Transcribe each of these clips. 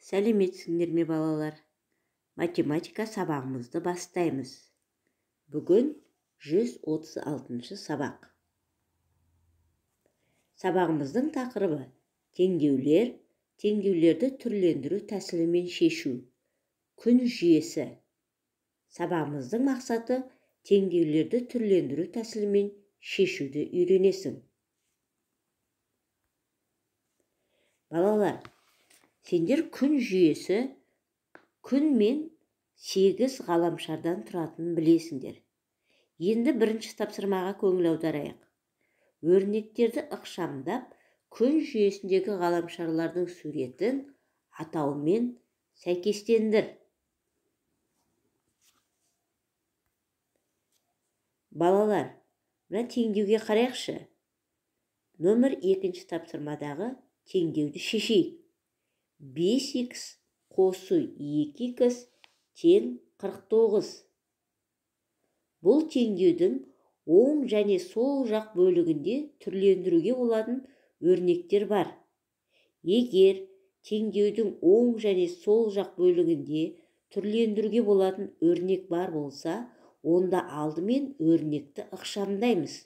Сәлеметсіңдер ме, балалар? Математика сабағымызды бастаймыз. Бүгін 136 сабақ. Сабағымыздың тақырыбы теңдеулер, теңдеулерді түрлендіру тәсілімен шешу, күн жүйесі. Сабағымыздың мақсаты теңдеулерді түрлендіру тәсілімен шешуді үйренесің. Балалар, сендер күн жүйесі күн мен 8 ғаламшардан тұратынын білесіңдер. Енді бірінші тапсырмаға көңіл аударайық. Өрнектерді ықшамдап, күн жүйесіндегі ғаламшарлардың суретін атауымен сәйкестендір. Балалар, мына теңдеуге қарайықшы. Нөмір 2 тапсырмадағы теңдеуді шешейік. 5х қосу 2х тең 49. Бұл теңдеудің оң және сол жақ бөлігінде түрлендіруге болатын өрнектер бар. Егер теңдеудің оң және сол жақ бөлігінде түрлендіруге болатын өрнек бар болса, онда алдымен өрнекті ықшамдаймыз.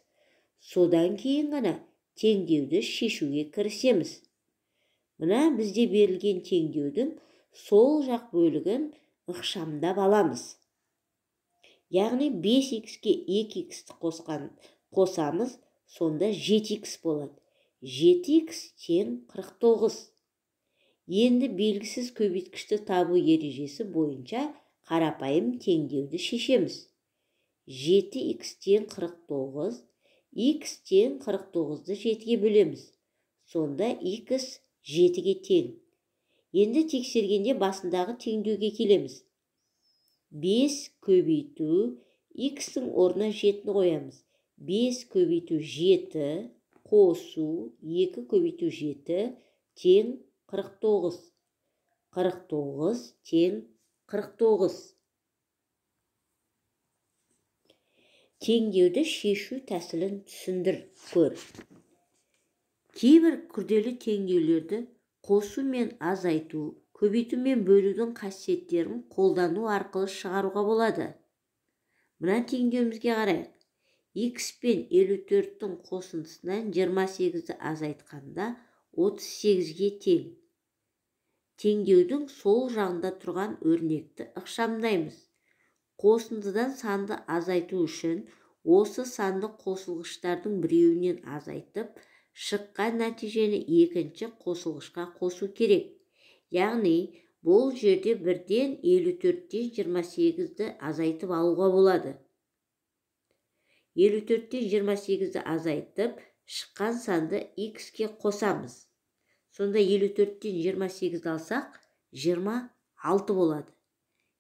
Содан кейін ғана теңдеуді шешуге кірісеміз. Мына бізде берілген теңдеудің сол жақ бөлігін ықшамдап аламыз. Яғни 5х-ке 2х-ті қосамыз, сонда 7х болады. 7х тең 49. Енді белгісіз көбейткішті табу ережесі бойынша қарапайым теңдеуді шешеміз. 7х тең 49, х тең 49-ды 7-ге бөлеміз. Сонда х 7-ге тең. Енді тексергенде басындағы теңдеуге келеміз. 5 көбейту, х-ның орнына 7-ні қоямыз. 5 көбейту 7 қосу 2 көбейту 7 тең 49. 49 тең 49. Теңдеуді шешу тәсілін түсіндір, көр. Кейбір күрделі теңдеулерді қосу мен азайту, көбейту мен бөлудің қасиеттерін қолдану арқылы шығаруға болады. Мына теңдеуімізге қарайық. Х пен 54-тің қосындысынан 28-ді азайтқанда 38-ге тең. Теңдеудің сол жағында тұрған өрнекті ықшамдаймыз. Қосындыдан санды азайту үшін осы санды қосылғыштардың біреуінен азайтып, шыққан нәтижені екінші қосылғышқа қосу керек. Яғни, бұл жерде бірден 54-тен 28-ді азайтып алуға болады. 54-тен 28-ді азайтып, шыққан санды х-ке қосамыз. Сонда 54-тен 28-ді алсақ, 26 болады.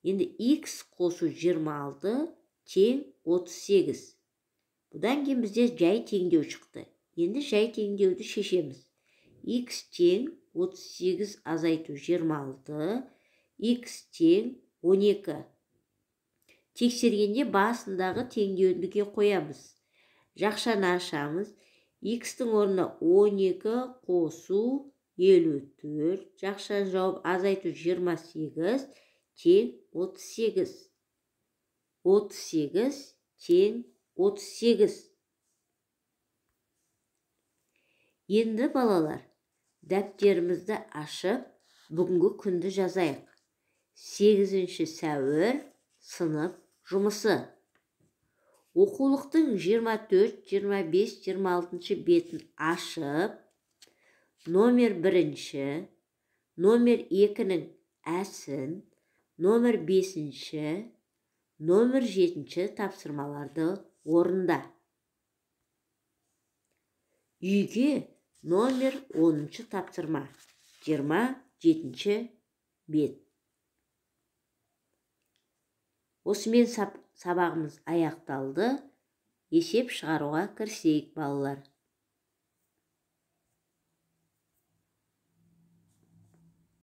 Енді х қосу 26 тең 38. Бұдан кейін бізде жай теңдеу шықты. Енді жай теңдеуді шешеміз. Х тең 38 азайту 26, х тең 12. Тексергенде басындағы теңдеуге қоямыз. Жақшаны ашамыз. Х-тің орнына 12 қосу 54, жақшаны жауып азайту 28 тең 38. 38 тең 38. Енді балалар, дәптерімізді ашып, бүгінгі күнді жазайық. 8 сәуір сынып жұмысы. Оқулықтың 24, 25, 26 бетін ашып, номер 1, номер 2-нің әсін, номер 5, номер 7 тапсырмаларды орында. Үйге номер 10 тапсырма, 27 бет. Осымен сабағымыз аяқталды. Есеп шығаруға кірісейік, балалар.